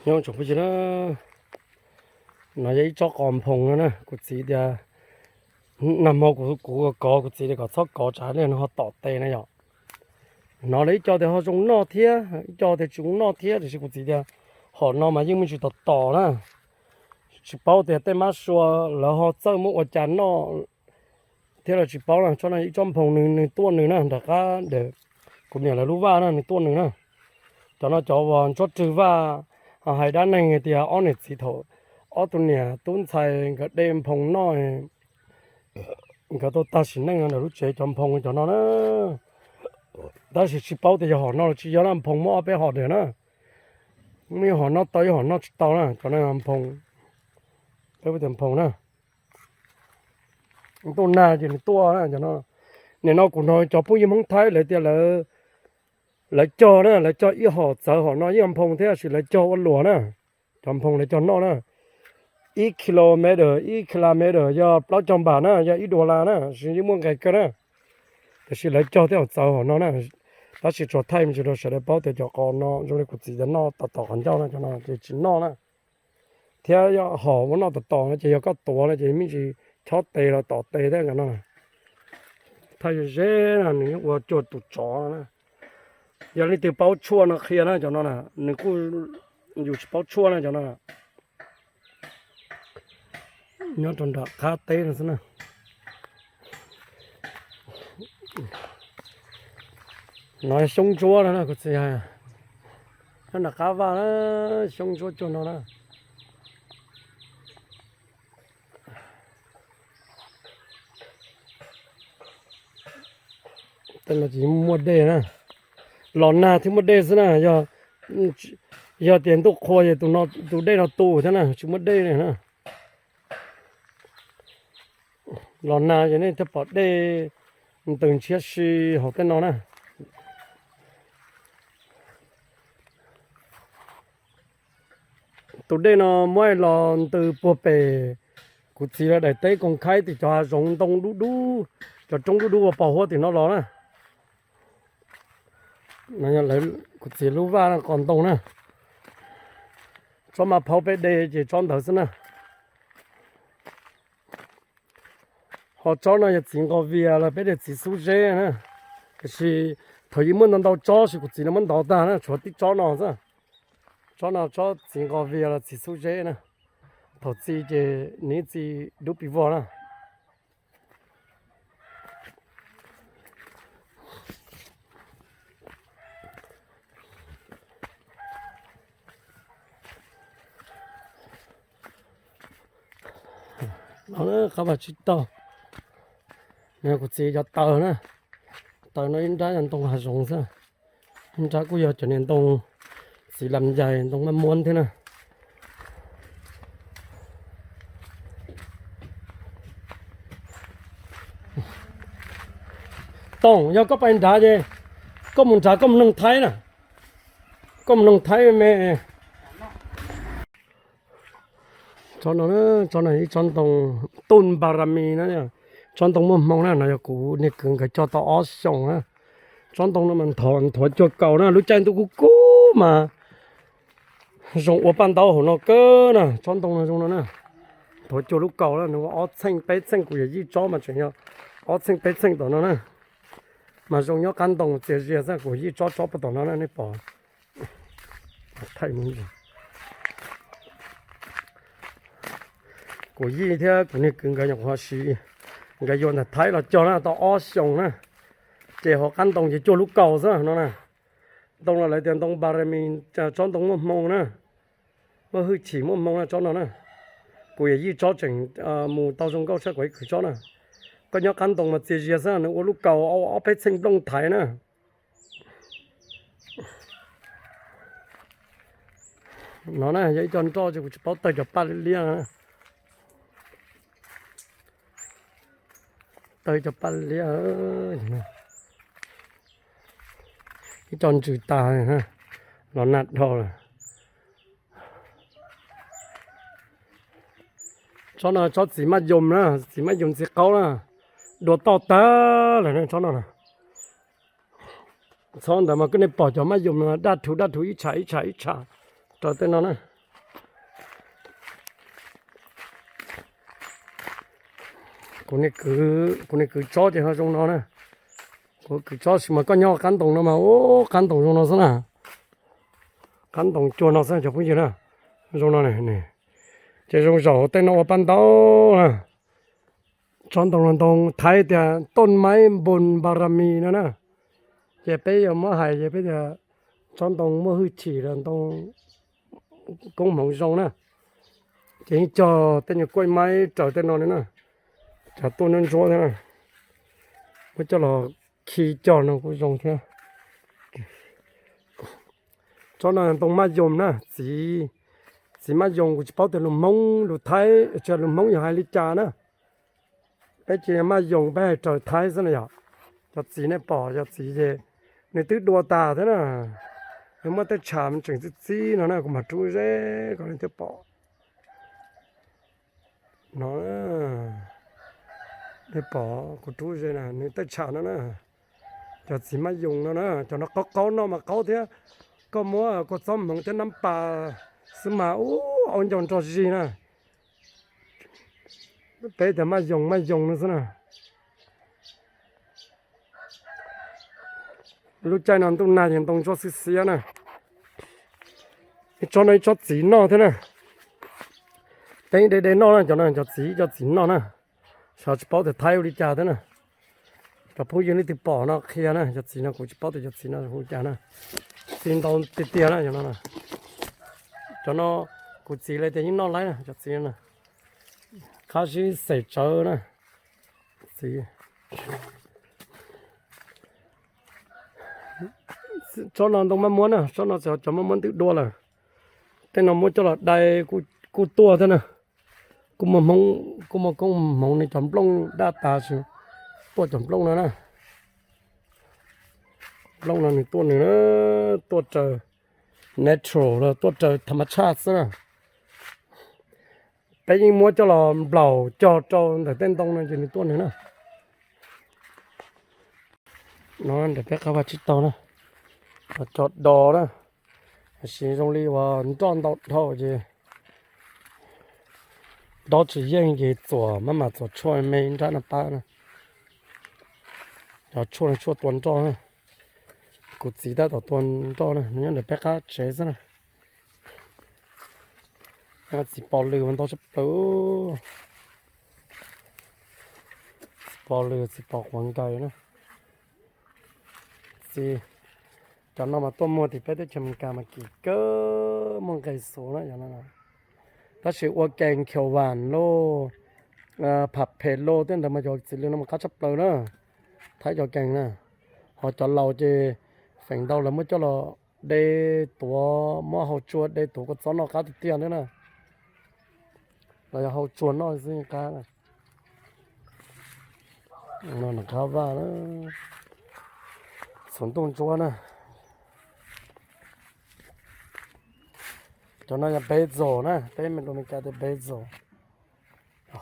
Nyob tsoom phooj ywg na, no yog ib tsob qos nphoo no na, kuv txiv tias nag hmo kuv, kuv kov, kuv txiv tias kom txhob kov tsam ib pliag nws ho tom tes na yom. Hnov lawv ib co tias ho zoo noj thiab, ib co tias tsis zoo noj thiab, tiam sis kuv txiv tias hom no mas yeej muaj tsis tom tom na. Tsis paub tias tej mab sua lawv ho txawj muab ua cas noj thiab los tsis paub na. Tsob no ib tsob nphoo nws, nws tuaj nws na, nram qab ntawm kuv niam lawv lub vaj na nws tuaj nws na. Cov no cov uas ntsuab rwg vaj, hais dab neeg tias ob niam txiv thaum ob tug niam tub ntxhais nkawd de nphoo noj, nkawd tau tag sim neej no ntawm lub tsev cov nphoo cov no na. Tab sis tsis paub tias yog hom no los tsis yog na, nphoo muaj ob peb hom diam na. Muaj ib hom noj tau ib hom noj tsis tau na, cov no nphoo, peb hu tias nphoo na. Ntuj nag ces nws tuaj na cov no. Nim no kuv hnov cov phooj ywg Hmoob Thaib lawv tias lawv cog na, lawv cog ib hom txawv hom no ib hom nphoo thiab, sis lawv cog ua luam na. Cov nphoo lawv cog noj na, ib kilometer, ib kilometer yog plaub caug npam na, yog ib dollar na, sis yeej muaj nqis kawg na. Tiam sis lawv cog thiab hom txawv hom no na. Tab sis tsuas thaij me ntsis rau sawv daws paub tias cov qos no zoo li kuv txiv tias noj tom tom qhov ncauj no, cov no ces tsis noj na. Thiab yog hom ua noj tom tom no ces yog koj tuav no ces me ntsis chob tes los tom tes thiab cov no. Thaij ze ze na, nws yeej ua cuag tus tsov no na. Yog leej twg paub tshuaj no qhia na cov no na, nws kuj, yus tsis paub tshuaj na cov no. Nyob rau nram qab teb no xwb na. No xyoob ntsuab no na kuv txiv hais. Nyob nram qab vaj na, xyoob ntsuab cuag no na. Tej no ces muaj dej na. Los nag thiaj muaj dej xwb na, yog, yog tias ntuj qhua ces tus dej no tu thiab na, tsis muaj dej li na. Los nag ces nej thiaj pom dej ntws ntshiab si hauv tej no na. Tus dej no muab los ntws puag pem kuv txiv lawv daim teb koom khaib tim cov hav zoov ntoo dub dub, cov roob dub dub ua pos huab tim no los na. Kuv txiv lub vaj no qos ntoo na. Tsob maj phaub peb de ces tsob ntawd xwb na. Ho tsob no yog txiv nqos vias los peb de txiv xub zeb na. Tiam sis thaum ub muaj ntau ntau tsob, sis kuv txiv no muab ntov tag na, tshuav tib tsob no xwb. Tsob no tsob txiv nqos vias los txiv xub zeb na. Thaum txi ces nws txi dub pis vog na. No qab vaj tsib taug. Kuv txiv cov taws na, taws no ib nrab yog ntoo hav zoov xwb, ib nrab kuj yog cov niag ntoo txiv lam yais, ntoo maj muab thiab na. Toom, yog koj pais nrad ces koj mus nrad koj mus noog Thaib na, koj mus noog Thaib me. Tsob no, tsob no ib tsob ntoo tun npa ra mi na, tsob ntoo muaj hmoo na, no yog kuv niag kwv nkawd cog tau ob xyoos na. Tsob ntoo no mas nthuav cuag kaus na, lub caij ntuj kub kub mas zoo ua paj ntaub hauv no kawg na. Tsob ntoo no zoo no na, nthuav cuag lub kaus na, nws ua ob txheej peb txheej, kuv yawm yij tsob mas tseem yog ob txheej peb txheej tom no na. Mas zoo nyob qab ntoo txias zias xwb, kuv yij tsob tsob puag tom no na nej pom. Kuv yij thiab kuv niag kwv nkawd nyuam qhuav siv, nkawd yuav ntawm Thaib los cog na tau ob xyoos na, ces hauv qab ntoo ces cuag lub kaus xwb no na. Ntoo no lawv tias ntoo npa ra mi, tsob ntoo muaj hmoo na, muaj hwj chim muaj hmoo na tsob no na. Kuv yawm yij tsob tseem mus tau zoo nkauj tshaj kuv ib kwv tsob na. Koj nyob qab ntoo mas txias zias xwb, nws ua lub kaus ob peb txheej nplooj thaiv na. No na yog ib co nroj ces kuv tsis paub tawg cov paj liab liab. Tawg cov paj liab, ib co ntsws tas, los nag dhau lawm. Tsob no tsob txiv maj yoos na, txiv maj yoos txiv qaub na, dua toj tag lawm tsob no. Txhob ntawd mas koj nej pom cov maj yoos daj rhuv daj rhuv ib tsham ib tsham ib tsham rau tej no na. Kuv, kuv niag kwv tsob ces ho zoo no na. Kuv kwv tsob sis mas koj nyob qab ntoos no mas ub, qab ntoos zoo no xwb na. Qab ntoos cuag no xwb cov phooj ywg na. Zoo no ne. Ces zoo zaum tej no ua paj ntaub na. Tsob ntoo no ntoo Thaib tias toj maib npos npa ra mis no na. Ces peb yuav muab hais ces peb tias tsob ntoo muaj hwj chim los ntoo koob hmoov zoo na. Ces yeej cog tej nyuag kuaj maib raws tej no na, cov tuaj ntsuab ntsuab thiab na. Muab coj los khi cog no kuj zoo thiab. Tsob no ntoo maj yoos na, txiv, txiv maj yoos, kuv tsis paub tias lus Hmoob lus Thaib, lus Hmoob yog hais li cas na. Peb ces maj yoos peb hais raws Thaib xwb na yom. Cov txiv nej pom cov txiv ces nws twb dua tas thiab na. Nws muaj tej tsham tseem txi txib no na, kuv mam rub ze kom nej thiaj pom. No, nej pom kuv rub ze na, nws tej tsham no na. Cov txiv maj yoos no na, cov no qaub qaub noj mas qaub thiab. Koj muab kua txob hmoov thiab nab pas xwb mas ub, au ncau nrog zig na. Peb tias maj yoos maj yoos no xwb na. Lub caij no ntuj nag ces ntoo ntsuab xiab xiab na. Ib tsob no ib tsob txiv noj thiab na. Teeb de de noj na, cov no cov txiv, cov txiv noj na. Xyov tsis paub tias Thaib hu li cas thiab na. Cov phooj ywg leej twg pom no qhia na, cov txiv no kuv tsis paub tias cov txiv no hu li cas na. Txiv ntau tiag tiag na cov no. Cov no kuv txiv lawv tias yeej noj laib na, cov txiv no. Qab zib xes tsawv na. Txiv. Tsob no ntoo maj muab na, tsob no cov maj muab ntws dua lawm. Tej no muab coj los dai kuj tuaj thiab na. Kuj muaj koob hmoov ne, cov nplooj daj tas tsis tuaj cov nplooj no na. Nplooj no nws tuaj nws na, tuaj raws natural los tuaj raws tham ma tshaj xwb na. Peb yeej muab coj los nplaum cog rau ntawm tej ntoo no ces nws tuaj nws na. No ntawm peb qab vaj tsib taug na, cov do na, tab sis zoo li uas nroj ntau dhau ces dob tsis yeej ces txuas maj mam txuas tshuaj me nrab no pab na. Cov tshuaj no tshuaj tua nroj na. Kuv txiv tab tom tua nroj na, nws nyob ntawm peb qab tsev xwb na. Txiv pos lws ua ntau tshaj plaws. Txiv pos lws, txiv pos quav nkais na. Txiv, cov no mas tuaj muag tim peb teb chaws Amelikas mas kim kawg, muaj nqis xuv na cov no. Tab sis ua kees khiav vas lauj, pham phem lauj, tej ntawd mas cov txiv lws no mas qab tshaj plaws na. Thaib cov kees na, ho cov laus ces feem ntau lawv muab coj los de tuav, muab hau tsua de tuav kua txob noj qab tiag tiag thiab na. Los yog hau tsua noj xwb qab na. Qab vaj na, txhuv ntuj ntsuab na. Cov no yog basil na, peb lus Meskas tias basil,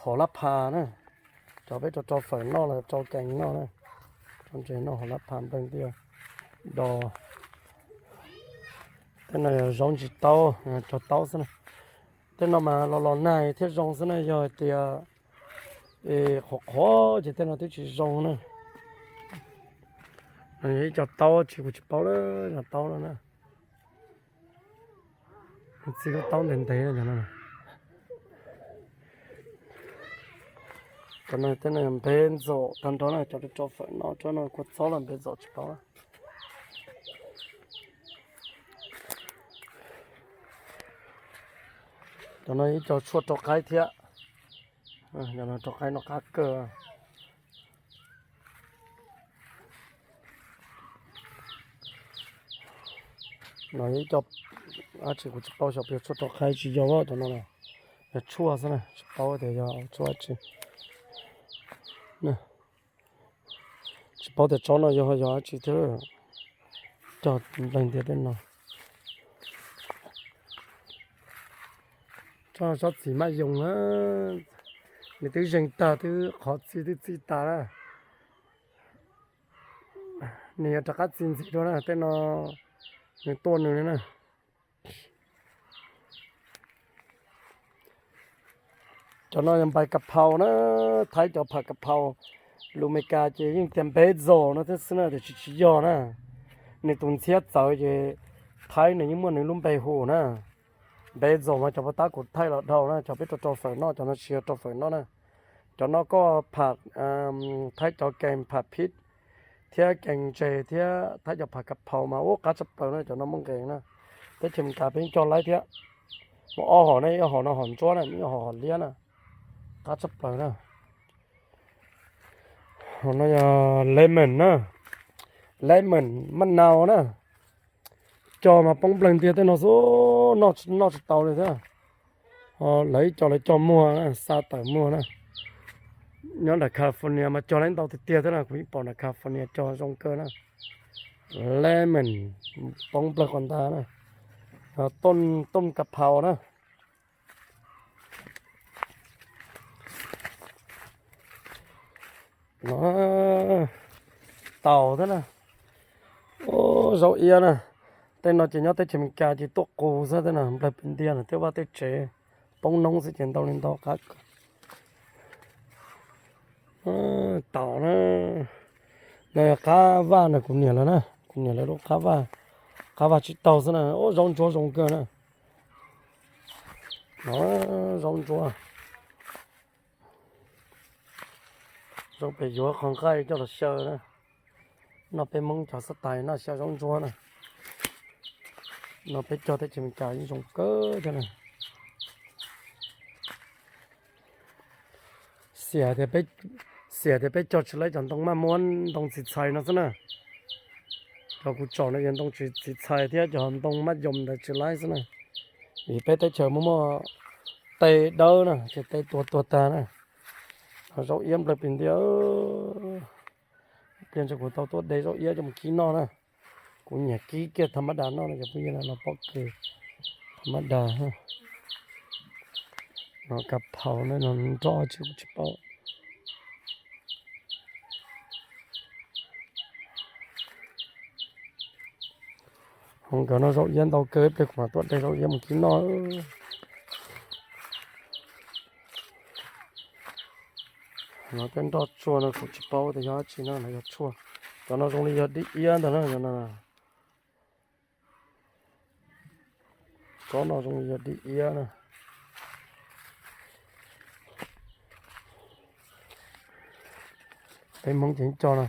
hauv lab pha na. Cov peb rau rau fawm noj los rau kees noj na. Rau ntses noj hauv lab pha npleeg tiag do. Tej no yog zaub ntsis taub, rau taub xwb na. Tej no mas los los nag thiaj zoo xwb na, yog hais tias qhuav qhuav ces tej no twb tsis zoo na. Ib co taub tsis, kuv tsis paub lawm, cov taub no na. Txi lub taub ntev ntev no. Cov no tej no npej ntxaum tag nrho na, cov rau fawm no, cov no kua txob los npej ntxaum tsis paub. Cov no ib co tshuaj rau qaib thiab. Rau qaib no qab kawg. No ib co, dab tsi kuv tsis paub xyov puas yog tshuaj rau qaib tsis yog cov no. Yog tshuaj xwb na, tsis paub tias yog tshuaj dab tsi. Tsis paub tias tsob no yog yog dab tsi thiab. Cog npleeg tiag tej no. Tsob txiv maj yoos na, nws twb zeeg tag, twb qhov txi twb txi tas na. Nws yuav rov qab txi ntxiv dua na, tej no nws tuaj nws na. Cov no yog npais kas phaus na, Thaib cov pham kas phaus. Lus Amelikas ces yeej tias basil no thiab xwb na, tiam sis tsis yog na. Nws tus ntxhiab txawv ces Thaib nws yeej muaj nws lub npe hu na. Basil mas cov puag ta kuv thaij los dhau na, cov peb rau rau fawm noj, cov no tsis yog rau fawm noj na. Cov no koj pham, Thaib cov kees pham phib thiab kees ntses thiab Thaib cov pham kas phaus mas ub qab tshaj plaws na, cov no muaj nqis na. Teb chaws Amelikas peb cog laib thiab. Muaj ob hom na, ib hom no hom ntsuab na, ib hom hom liab na. Qab tshaj plaws na. Hom no yog lemon na, lemon maj nau na. Cog mas poob nplawg ntiag tej no xwb, noj tsis tau li thiab. Lawv ib co lawv cog muag, xa tawm muag na. Nyob nram California mas cog laib ntau tiag tiag thiab na, kuv yeej pom nram California cog zoo kawg na. Lemon poob nplawg qos ntag na. Tooj kas phaus na. No, taus thiab na. Zaub iab na. Tej no ces nyob teb chaws Amelikas ces tuaj qus xwb thiab na, nplawg pes ntiag na, tej vaj tej tsev poob noob xwb ces ntau li ntau qab. Taus na. No yog qab vaj na, kuv niam lawv na, kuv niam lawv lub qab vaj, qab vaj tsib taug xwb na. Ub, zaub ntsuab zoo kawg na. No, zaub ntsuab. Zaub pem yuav qhov nqaij coj los xyaw na. Noj peb Hmoob cov xab tais noj xyaw zaub ntsuab na. No peb cog teb chaws Amelikas yeej zoo kawg thiab na. Xiam tias peb, xiam tias peb cog tsis laib cov ntoo maj muab, ntoo txiv txhais no xwb na. Cov kuv tsom no yog ntoo txiv txhais thiab cov ntoo maj yom ntawd tsis laib xwb na. Vim peb teb chaws muaj muaj teb dawb na, ces teb tuag tuag tag na. Zaub iab nplawg pes ntiag. Pliag ntshai kuv tau tuaj de zaub iab coj mus kib noj na. Kuv nyiam kib kiag tham mab das noj no cov phooj ywg, no pob kws tham mab das. No kas phaus na, no nroj tsis kuv tsis paub. Hos nkawd no zaub iab ntau kawg, ib pliag kuv mam tuaj de zaub iab mus kib noj. No tej nroj tsuag no kuv tsis paub tias yog dab tsi no, yog tshuaj. Cov no zoo li yog dib iab ntag na. Tsob no zoo li yog dib iab na. Peb Hmoob ces cog no,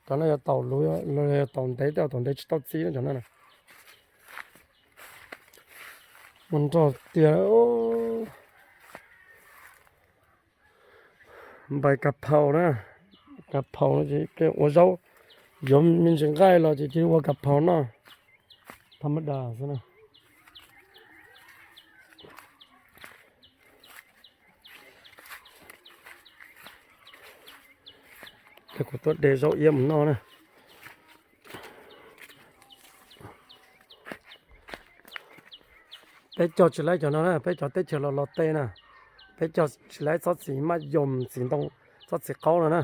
cov no yog taus luv, yog taus ntev, tej taus ntev tsis tau txi na cov no. Muaj nroj tiag. Npais kas phaus na, kas phaus no ces ua zaub, yuav me ntsis nqaij los ces cia li ua kas phaus noj, tham mab das xwb na. Kuv tuaj de zaub iab mus noj na. Peb cog tsis laib cov no na, peb cov teb chaws los los teb na, peb cog tsis laib tsob txiv maj yom, txiv ntoo, tsob txiv qaub no na.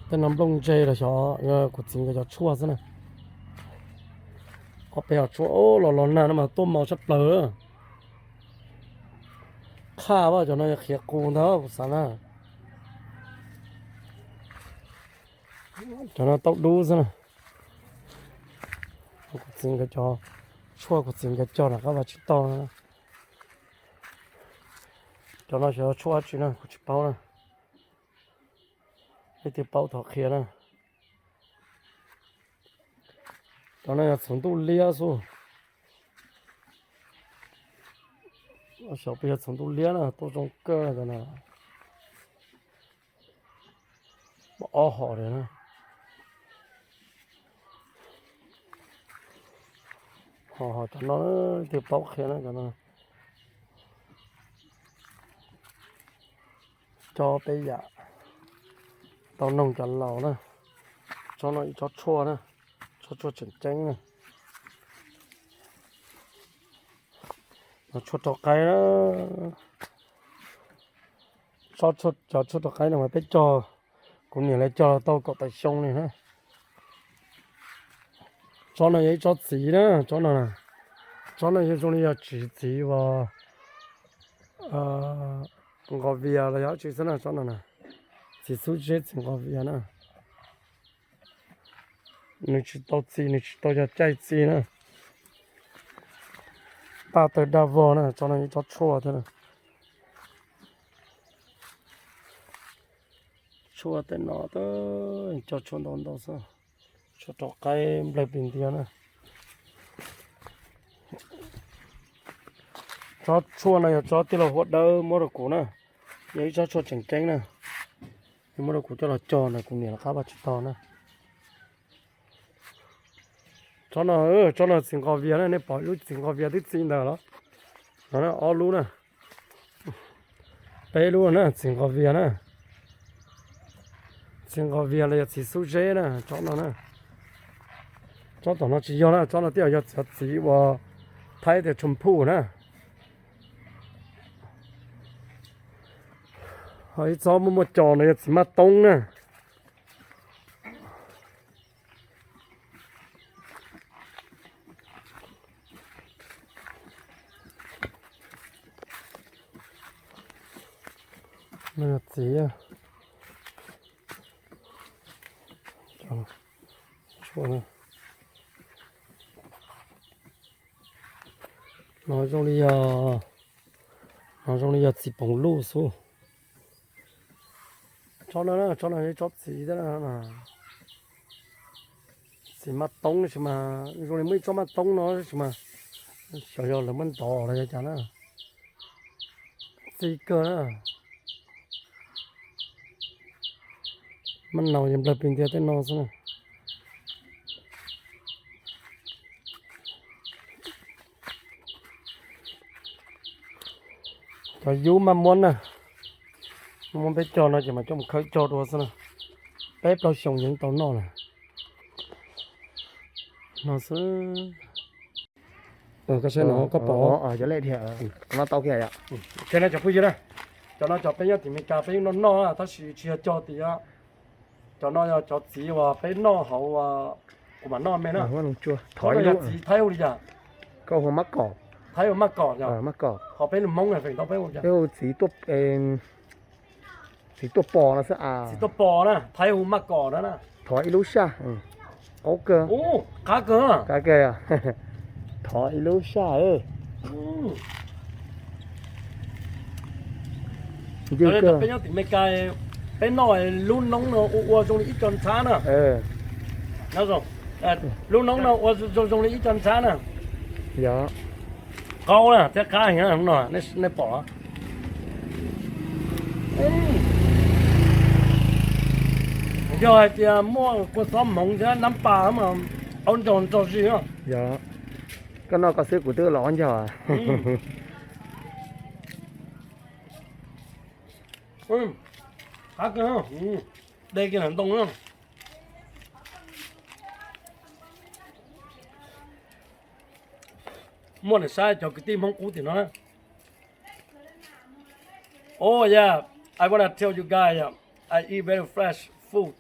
Tej no nplooj ntse los xyov kuv txiv nkawd cov tshuaj xwb na. Ob peb hom tshuaj los los nag no mas tuaj mos tshaj plaws. Qhaj vaj cov no yog qhiav qus ntag kuv xav na. Cov no tauj dub xwb na. Kuv txiv nkawd cov tshuaj kuv txiv nkawd cog nram qab vaj tsib taug na. Cov no xyov tshuaj dab tsi na kuv tsis paub na. Leej twg paub thov qhia na. Cov no yog txhuv ntuj liab xwb. Xyov puas yog txhuv ntuj liab na, tuaj zoo kawg cov no. Ob hom li na. Ho ho cov no leej twg paub qhia na cov no. Cog peb yam tau noog cov laus na. Tsob no ib tsob tshuaj na, tsob tshuaj tseem ceeb na. Tshuaj rau qaib na. Cov tshuaj rau qaib no mas peb cog, kuv niam lawv cog tau kaum tawm xyoo li na. Tsob no yog ib tsob txiv na, tsob no na. Tsob no yog zoo li yog txiv, txiv uas nqos vias los yog dab tsi xwb na, tsob no na. Txiv xub zeb txiv nqos vias na. Nws tsis tau txi, nws tsis tau yog caij txi na. Paj tawg daj vog na, tsob no yog tsob tshuaj thiab na. Tshuaj tej no, cog tshuaj ntau ntau xwb. Tshuaj rau qaib nplawg pis ntiag na. Tsob tshuaj no yog tsob tij laug Huab Dawb muab rau kuv na, yog ib tsob tshuaj tseem ceeb na. Nws muab rau kuv coj los cog na, kuv niam lawv qab vaj tsib taug na. Tsob no, tsob no txiv nqos vias na, nej pom ib lub txiv nqos vias twb txi ntawd los? No ob lub na, peb lub na, txiv nqos vias na. Txiv nqos vias los yog txiv xub zeb na, tsob no na. Tsob tom no tsis yog na, tsob no twb yog txiv uas Thaib tias tsho phuj na. Ho ib tsob muaj muaj cos no yog txiv maj toob na. Txiv, no zoo li yog, no zoo li yog txiv poom luj xwb. Tsob no, tsob no tsob txiv, txiv maj toob tab sis mas zoo li muaj ib tsob maj toob no tab sis mas xyov yog lawv muab ntov los yog cas na. Txi kawg na. Maj naus yog nplawg pis ntiag tej no xwb na. Cov yub maj muab na, muab peb cog no ces mas coj mus khawb cog dua xwb na. Peb plaub xyoo yeej tau noj lawm. No xwb. Koj saib no koj pom. Cov no cov phooj ywg na, cov no cov peb nyob tim Meskas peb yeej noj noj tab sis tsis yog cog tim. Cov no yog cov txiv uas peb noj hauv, kuv mam noj me na. Thov ib lub. Txiv Thaib hu li cas? Koj hu maj kom. Thaib hu maj kom yog? Maj kom. Ho peb lus Hmoob feem ntau peb hu cas? Peb hu txiv tuaj, txiv tuaj pos no xwb as. Txiv tuaj pos na, Thaib hu maj kom na. Thov ib lub saj. Qaub kawg. Qab kawg. Qab kawg. Thov ib lub saj. Peb nyob tim Meskas, peb noj lub noob no ua ua zoo li ib co ntxhab na. Lub noob no ua zoo zoo li ib co ntxhab na. Yog. Qaub na thiab qab heev no, nej pom. Yog hais tias muaj kua txob hmoov thiab nab pas mas aub ncaug nrog zig. Yog. Koj noj koj xwb kuv twb los aub ncaug. Qab kawg, de kiag ntoo na. Muaj lwm saib cov kwv tij Hmoob qub tim no na. Oh yeah, I wanna tell you guys, uh, I eat very fresh food.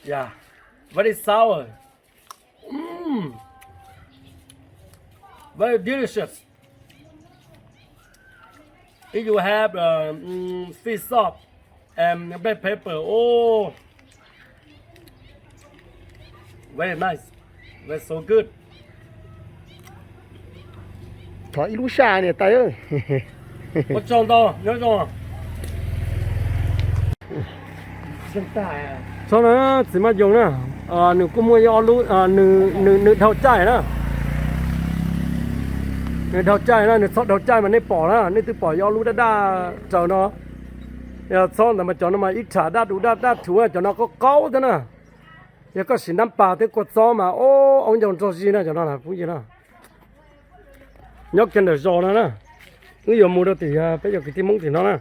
Yeah, very sour. Mm. Very delicious. If you have uh, mm, fish sauce and black pepper, oh, very nice, very so good. Thov ib lub saj niam tais. Ua tsaug ntau, nyob zoo. Tsob no txiv maj yoos na, nws kuj muaj ib ob lub, nws dhau caij na. Nws dhau caij na, nws txhob dhau caij mas nej pom na, nej twb pom ib ob lub daj daj raws no. Yog txhob ntawd mas cov no mas ib rham daj du daj daj rhuv, cov no qaub qaub thiab na. Yog koj siv nab pas thiab kua txob mas o, aub ncaug nrog zig na cov no phooj ywg na. Nyob kiag ntawm zos no na, wb yuav mus rau tim peb cov kwv tij Hmoob tim no na.